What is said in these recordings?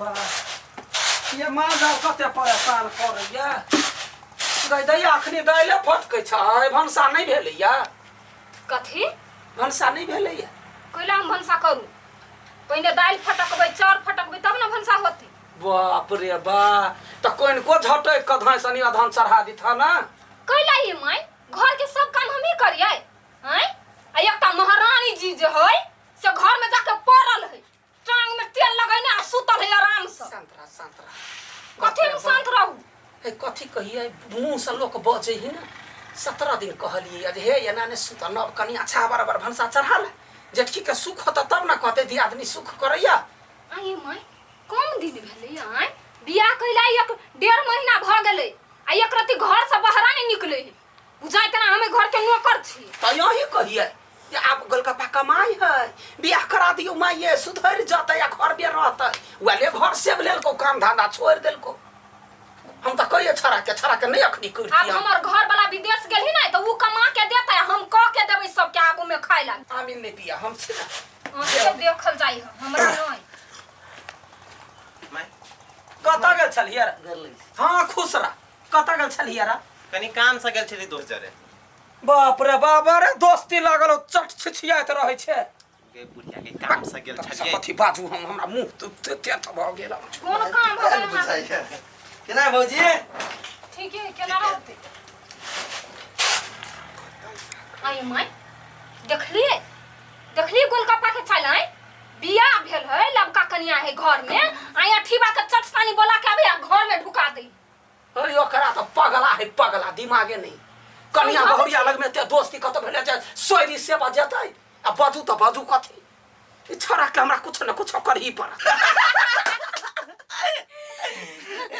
बा ये माँ जाओ कते परेशान करैया गई दैया अखनी दाइले फटकै छै भनसा नहि भेलैया। कथी? भनसा नहि भेलैया। कैला हम भनसा करू? पहिने दालि फटकबै, चाउर फटकबै, तब ने भनसा होतै। बाप रे बा, तऽ कोनिको झटकि कऽ धान सनी अधान चढ़ा दिथ ना। कैला ये माय, घर के सब काम हमही करियै? आँय, आ एकटा महारानी जी जे है से घर में जाके पड़ल है, टांग में तेल लगैने आ सुतल है आराम से। शांत रह, शांत रह। कथी में शांत रहू? हे कथी कहिए, मुँह से लोक बजे ही ना। 17 दिन कहलिए जे हे एना ने सुत, नव कनिया छा बराबर भनसा चढ़ा ले, जेठकी के सुख होता तब ना कहते दियादनी सुख करैया। आये माय, कम दिन भेलै? आय, बियाह कैला एक डेढ़ महीना भऽ गेलै आ एक रत्ती घर से बाहरा नहीं निकले है। बुझाइ तेना हमे घर के नौकर छी। तऽ यही कहिए जे आब गोलगप्पा कमाई है, बियाह करा दियौ माइये, सुधरि जतै आ घर में रहतै। वाले घर सेब लेलको, काम धंधा छोड़ि देलको। हम तऽ कहिए छड़ा के छड़ा के नहीं अखनी आब करती। हमर घर वाला विदेश गेलही ने तऽ उ कमा के देतै, हम कह के देबै सबके आगू में खाय ला। आमिल नहीं पिया हम छी ना। अहाँके देखल जाइ है, हमरा नहीं। माय। कतऽ गेल छलियै रे? गेल रही। हाँ खुश रह। कतऽ गेल छलियै रे? कनी काम से गेल छली दोस्त जरे। बाप रे बाप रे, दोस्ती लागल हो, चट छिछियाइत रहै छै। गे बुढ़िया के काम से गेल छलियै। कथी बाजू हम, हमरा मुंह तेत भऽ गेल। कोन काम भऽ गेल अहाँके? बुझाइया केना भौजी? ठीक है, केना रहतै? आइ माय, देखलिए देखलिए गोलगप्पा के चाल? आइ बियाह भेल है, लबका कनिया है घर में, आइ अठीबा के चटसानी बोला के आबे आ घर में ढुका दे। अरे ओकरा तऽ पगला है पगला, दिमागे नहीं। कनिया समझाबै बहुरिया छी। लग में ते दोस्ती कतौ भेलै जे सोयरी सेवा जेतै आ बाजू तऽ बाजू कथी। ई छोरा के हमरा कुछ न कुछ करही पड़त।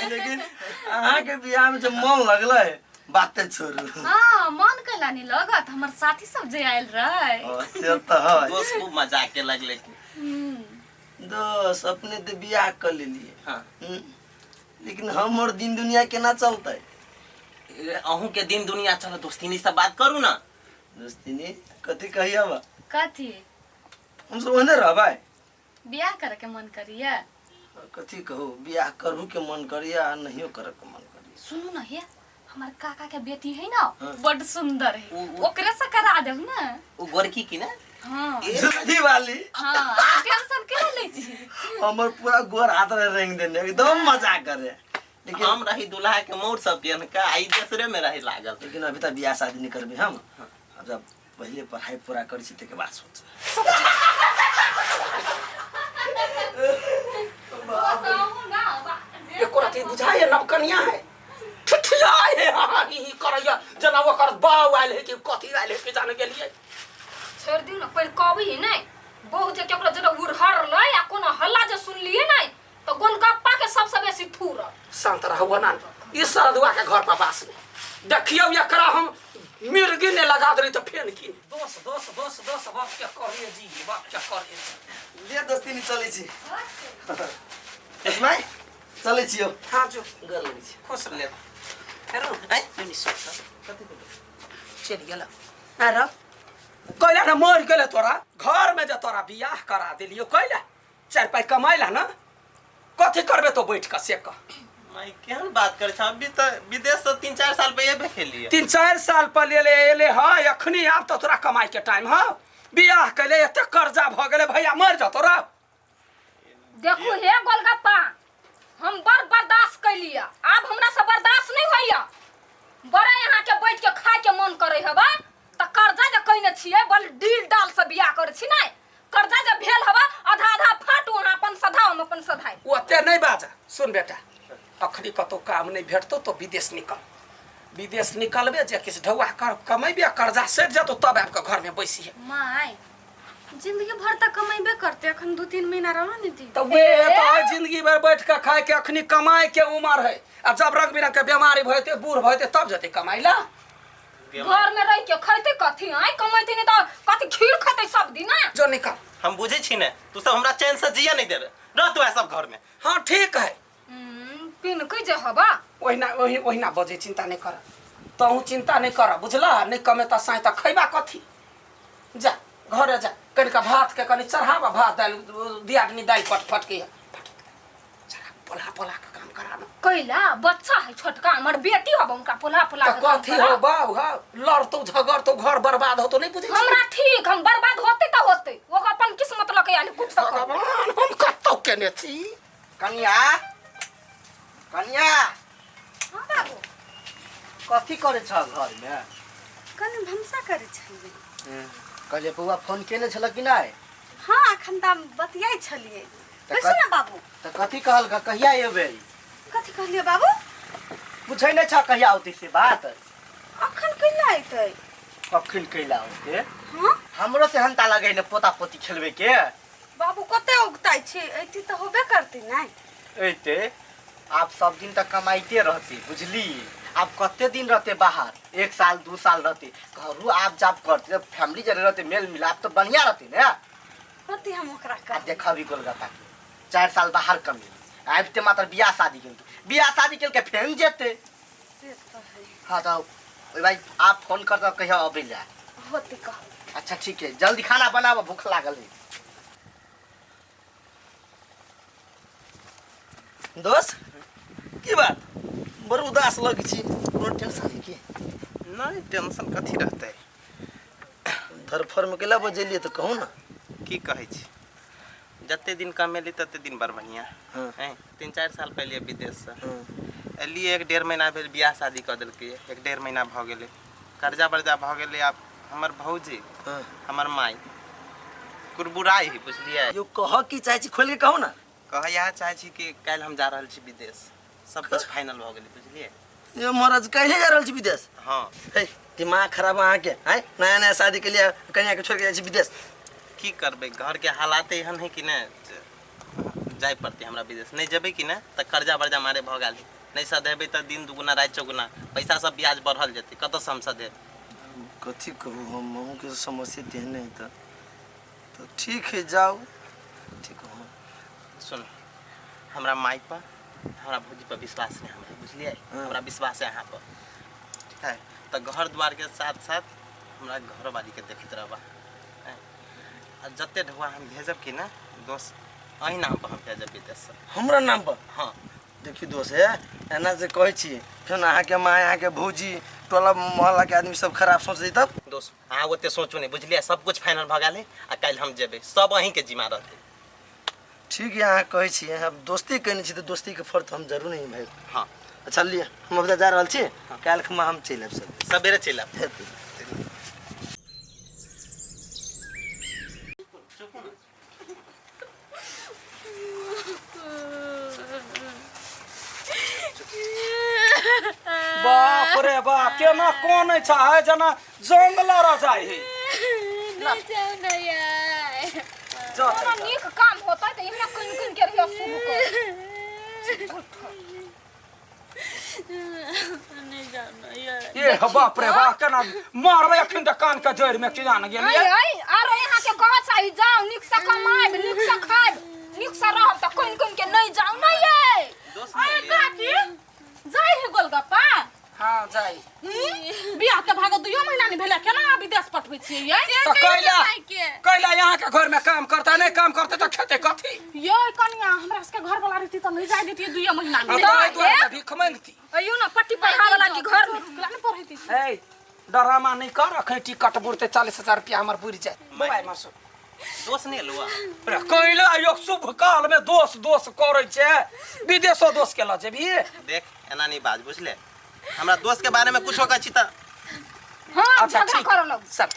लेकिन अहाँके बियाह में जे मन लगलै बाते छोड़ू। हाँ, मन कैला नहीं लगत, हमर साथी सब जे आयल रहे। ओ, से तऽ है। दोस्त खूब मजाक के लगले। दोस्त अपने तऽ बियाह कर लेलिए। हाँ। लेकिन हमर दिन दुनिया केना चलतै? अहूँ के दिन दुनिया चलो, दोस्तीनी से बात करू ना। दोस्तीनी कथी कहिए बा? कथी? हम सब ओहने रहबै। बियाह करे के मन करिए? कथी कहू, बियाह करहु के मन करिए आ नहियो करे के मन करिए। सुनू ना हे, हमार काका के बेटी है ना, हाँ। बड सुंदर है, ओकरे से करा देब ना। उ गोरकी की ना? हाँ। जुल्फी वाली? हाँ, अहाँ टेंशन केना लै छी? हमर पूरा गोर हाथ रहे रंग देने, एकदम मजा करे। लेकिन हम रही दूल्हा के मोर सब पेन के आई दूसरे में रही लागल। लेकिन अभी तक बियाह शादी नहीं करबे हम। अब जब पहले पढ़ाई पूरा करी छी तके बाद सोच। एको रति बुझाइए नव कनिया है, ठिठिया है, हाँ ही ही करैया जेना ओकर बाउ आयल है कि कथी आयल है कि जाने गेलिए। छोड़ दियौ ने, पहिले कहबै ही नहि बहु जे केकरो जेना उड़हर लै आ कोनो हल्ला जे सुनलिए नहि तऽ गोलगप्पा के सबसे बेसी थूर। शांत रहू ना, ई सरदुआ के घर पर बास नहीं देखियौ, एकरा हम मिर्गी ने लगा देली तऽ फेन की दोस दोस दोस दोस बाप के करिए जी, बाप के करिए जी। ले दोस्ती नहीं चलै छी। इसमाई चलै छी यौ। हाँ जो। गोर लगै छी। खुश रह। हेरो। आँय? नहीं सुन कथी चलि गेल। अरे कैला ने मरि गेलै तोरा घर में जे तोरा बियाह करा देलियौ कैला चारि पाइ कमाइ ला ना, कथी करबे तो बैठ कऽ से कह। माय केहन बात करै छ, अभी तऽ विदेश से 3-4 साल पहिले एबे केलियै। 3-4 साल पहिले एले एले है, अखनी आब तऽ तोरा कमाइ के टाइम हौ। बियाह कैले एते कर्जा भऽ गेलै भैया मरि जतौ रे। देखू हे गोलगप्पा, हम बड़ बर्दाश्त कैलियै, आब हमरा से बर्दाश्त नहीं होइया। बड़े यहाँ के बैठ के खाय के मन करे हबा तऽ कर्जा जे कइने छियै बल डील डाल से बियाह करै छी नै, कर्जा जे भेल हबा आधा आधा फाटू, अहाँ अपन सधाउ हम अपन सधाइ। ओते नहीं बाजा। सुन बेटा, अखनी कतौ काम नहीं भेटतौ तो विदेश निकल, विदेश निकलबे जे किछु ढौआ कर कमेबे, कर्जा सधि जतौ तब आबि कऽ घर में बैसिहे। माय जिंदगी भर तक कमेबे करते, अखन 2-3 महीना रह ने दी। तो वे तो है जिंदगी भर बैठ के खाए के अखनी कमाए के उम्र है, आ जब रंग बिरंग के बीमारी भइते बूढ़ भइते तब जते कमाई ला। घर में रह के खैते कथी? आय कमैते नहीं तो कथी खीर खैते सब दिन ना? जो निकल। हम बुझे छी ने तू सब हमरा चैन से जिया नहीं देबे, रह तू सब घर में। हाँ ठीक है। पिनकै जे हबा। ओहिना ओहि ओहिना बजे, चिंता नहीं कर, तहु चिंता नहीं कर बुझला। नहीं कमेता साँझ तक खैबा कथी? जा घरे जा, कनिका भात के कनि चढ़ाबा, भात दालि दियादनी दालि पट फट के फट। पोला पोला के काम करा ना। कैला बच्चा है छोटका, हमर बेटी हब, उनका पोला पोला तऽ के काम कथी करा। हो बाउ, हा लड़तौ झगड़तौ घर बर्बाद होतौ, नहीं बुझै छी? हमरा ठीक, हम बर्बाद होते तऽ होते, ओ अपन किस्मत लऽ के आयल कुछ तऽ कर। भगवान हम कतौ केने छी। कनिया, कनिया। हाँ बाबू। कथी करै छ घरमे? कनि भनसा करै छलियै। कहलियै बौआ फोन केने छल कि नहि? हाँ अखन तऽ हम बतियाइ छलियै। तऽ बैसू ना बाबू। तऽ कथी कहलक, कहिया एबै? कथी कहलियै बाबू? पूछै नहि छ कहिया औतै से बात? अखन कैला एतै? अखन कैला औतै? हाँ। हमरो से हंता लगै ने पोता पोती खेलबै के। बाबू कते उगताइ छी, ऐती तऽ होबे करतै नहि? ऐते आब सब दिन तक कमाइते रहते बुझली। आब कते दिन रहते बाहर, 1 साल 2 साल रहते, घरू आब जाब करते, फैमिली जरे रहते, मेल मिलाप तो बढ़िया रहते ने। रहते हम ओकरा आ कहबै। देखबी गोलगप्पा के 4 साल बाहर कमेली, आबिते मात्र बियाह शादी केलकै, बियाह शादी केलकै फेन जेते। से तऽ है। हाँ तो ओहि भाई आप फोन कर दो कहिया अबै ला। होते कहब। अच्छा ठीक है, जल्दी खाना बनाबो, भूख लागल है। दोस्त की बात, बड़ उदास लगै छी, कोनो टेंशन है की? नहीं टेंशन कथी रहतै। धरफर में केला बजेलियै तऽ कहू ना। की कहै छी, जते दिन कमेली तते दिन बड़ बढ़िया। हाँ। हैं, 3-4 साल पहले विदेश से हाँ। एलियै, 1-1.5 महीना भेल बियाह शादी कऽ देलकै, 1-1.5 महीना भऽ गेलै, कर्जा बर्जा भऽ गेलै। आब हमर भौजी हाँ। हमर माय कुरबुराइ है बुझलियै। यो कह की चाहै छी, खोलि के कहू ना। कह इएह चाहै छी कि काल्हि हम जा रहल छी विदेश, सब कुछ फाइनल भऽ गेलै बुझलियै। यो महाराज काल्हि जा रहल छी विदेश? हाँ। हे दिमाग खराब अहाँके, आँय नया नया शादी के लिए कन्या के छोड़ के जाइ छी विदेश। की करबै, घर के हालात एहन है कि ने जाय पड़तै हमरा विदेश। नहीं जेबै कि ने तऽ कर्जा बर्जा मारे भऽ गेल, नहीं सधेबै तऽ दिन दुगुना राति चौगुना पैसा सब ब्याज बढ़ल जेतै, कतऽसँ हम सधेबै? कथी कहू हम, अहूँके समस्या तेहने है तऽ ठीक है जाउ। ठीक है। सुन, हमरा माय पर हमरा भौजी पर विश्वास नहीं हमरा बुझलियै। हाँ। हमरा विश्वास है अहाँ पर, ठीक है। तऽ घर द्वार के साथ साथ हमरा घरवाली के देखैत रहबा। आ जते ढुआ हम भेजब कि ना दोस्त, अही नाम पर हम भेजब विदेश से। हमरा नाम पर? हाँ। देखी दोस्त हे, एना जे कहै छी फेर अहाँके माय अहाँके भौजी टोला मोहल्ला के आदमी सब खराब सोच दै तब? दोस्त अहाँ ओते सोचू नहीं बुझलियै, सब कुछ फाइनल भऽ गेलै आ काल्हि हम जेबै, सब अहीँके जिम्मा रहतै। ठीक है अहाँ कहै छी, हम दोस्ती केने छी तऽ दोस्तीके फर्ज हम जरूर नहीं भाई। हाँ। अच्छा लिअ, हम अब जा रहल छी, काल्हि खुमा हम चलि आयब सब। सबेरे चलि आयब। हेतै। बाप रे बाप, केना कोन छै है जना जंगल रह जाइ है। नहीं जाओ ना यार। जा कोनो नीक काम होतै तऽ इहना कनि कनि के रहियो शुभ कर। नहीं जाओ ना यार। ए बाप रे बाप, केना मारबै अखन तऽ कान के जड़ि में की जान गेलियै। आइ आइ आरो यहाँ के कह चाही जाओ नीक से कमाएब, नीक से खाएब, नीक से रहब, तऽ कनि कनि के नहीं जाओ नहीं ये। दोस्त अरे काकी जाय है गोलगप्पा? हाँ जाई। बियाह के भागो 2 महीना नहीं भेला, केना विदेश पठबै छियै ये? तऽ कैला कैला यहाँ के घर में काम करता नहीं, काम करते तऽ खेते कथी? ये कनिया हमरा सबके घर वाला रहती तऽ नहीं जाय देती 2 महीना में। आ तोरा दुआर पे भीख मांगती। अइयो ना पट्टी पढ़ा वाला के घर में। केना नहीं पढ़ैती? ए डरामा नहीं कर, अखन टिकट बुरते 40,000 रुपया हमर बुरि जाए। मोबाइल मासो दोस्त नहीं लुआ। अरे कैला यो शुभ काल में दोस दोस करै छै, विदेशो दोस के ल जेबही। देख एना नहीं बाज बुझले, हमरा दोस्त के बारे में कुछो कहै छी तऽ हाँ अच्छा झगड़ा ठीक करऽ लग। सर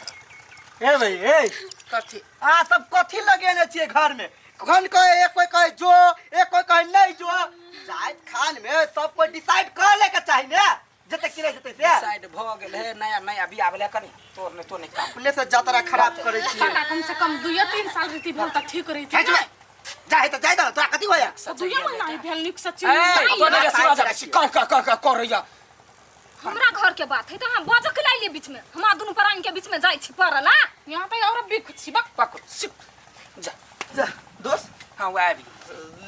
ए भाई ए कथी आ सब कथी लगेने छियै घर में? कखन कहे एक कोई कहे जो, एक कोई कहे नहीं जो। जाइत खान में सब कोई डिसाइड कर ले के चाही ने, जते कि नहीं जते से। डिसाइड भ गेल है, नया नया बियाह भेलै कनी तोर ने तो नहीं काम। अपने से जतरा खराब करै छियै। काका कम से कम 2-3 साल रीति भेल तऽ ठीक रहितै। जाय जो, जाय तऽ जाय दऽ, तोरा कथी होया? 2 महीना ही भेल नीक से ए चिन्ह। तो ने सुना जा कह कह कह कह करैया। हमरा घर के बात है तऽ अहाँ बजऽ के लाइलियै बीच में, हमरा दुनू प्राणी के बीच में जाइ छी पड़ल। यहाँ पे और बिख छी बक पकड़ सिप जा जा दोस्त। हाँ वह आबि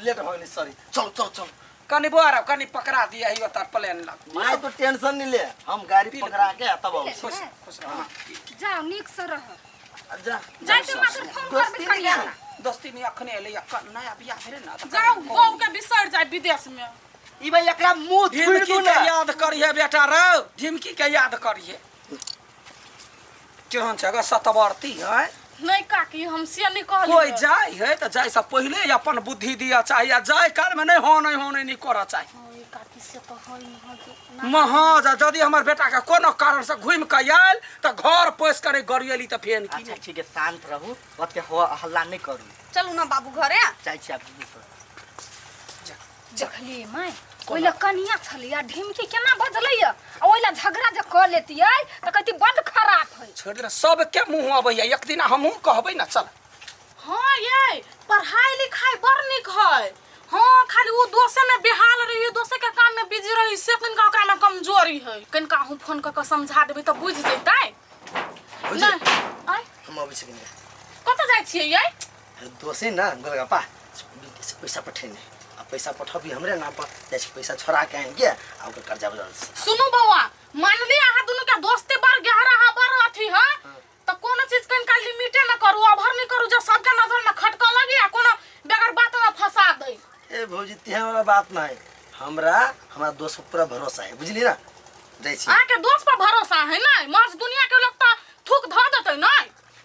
लेट भऽ गेलै, सॉरी। चलो चलो चलो कनी बोआर कनी पकड़ा दिया ही ओतऽ प्लेन लग। My तो टेंशन नहीं ले, हम गाड़ी पकड़ा के तब आबै छी। खुश खुश रह। जाओ नीक से रह। जा जाइते मात्र फोन करबै दोस्ती कनिया। नहीं। दोस्ती नहीं अखने एलै नया बियाह भेलै ना तऽ जाउ बहू के बिसरि जाय विदेश में। ई भाई एकरा मुंह थुड़ि ढिमकी दू के ना। याद करिहे बेटा रौ, ढिमकी के याद करिहे। केहन छै अगर सतवर्ती है। नहीं काकी, हम से नहीं कहलियै। कोई जाय है तऽ जाय से पहिले अपन बुद्धि दिया चाही, आ जाय काल में नहीं हो नहीं हो नहीं करऽ चाही। हाँ, ये काकी से तो है महज। महज आ यदि हमर बेटा के कोनो कारण से घुमि के आयल तऽ घर पोसि करे गरियली तऽ फेन की। अच्छा ठीक है, शांत रहू, ओते हो हल्ला नहीं करू। चलू ना बाबू घरे। जाइ छी आब दुनू पर। देखलियै माय, ओहि लए कनिया छलियै आ ढिमकी केना बजलैया, आ ओहि लए झगड़ा जे कऽ लेतियै तऽ कहती बड्ड खराब है। छोड़ि दे, सबके मुँह अबैया, एक दिन हमहूँ कहबै ना। चल। हाँ ये पढ़ाई लिखाई बड़ नीक है। हाँ, खाली वो दोसे में बेहाल रही, दोसे के काम में बिजी रही, से कनिका ओकरा में कमजोरी है। कनिका अहूँ फोन कऽ के समझा देबै तऽ बुझि जेतै। बुझि नहि आँय? हम अबै छी कनि। कतऽ जाइ छियै यै? दोसे ना गोलगप्पा विदेश से पैसा पठेने, आ पैसा पठबी हमरे नाम पर, जाइ छी पैसा छोड़ा के आनि के आ ओकर कर्जा बदल। सुनू बौआ, मानली अहाँ दुनू के दोस्ती बड़ गहरा है, बड़ अथी है, तऽ कोनो चीज कनिका लिमिटे में करू, ओवर नहीं करू जे सबके नजर में खटकऽ लगी आ कोनो बेगर बात में फंसा दै। ए भौजी, तेहन वाला बात नहीं, हमरा हमरा दोस्त पर पूरा भरोसा है, बुझली ना? जाइ छी। अहाँके दोस्त पर भरोसा है ना? मर्ज दुनिया के लोग तऽ थूक धऽ देतै। नहीं।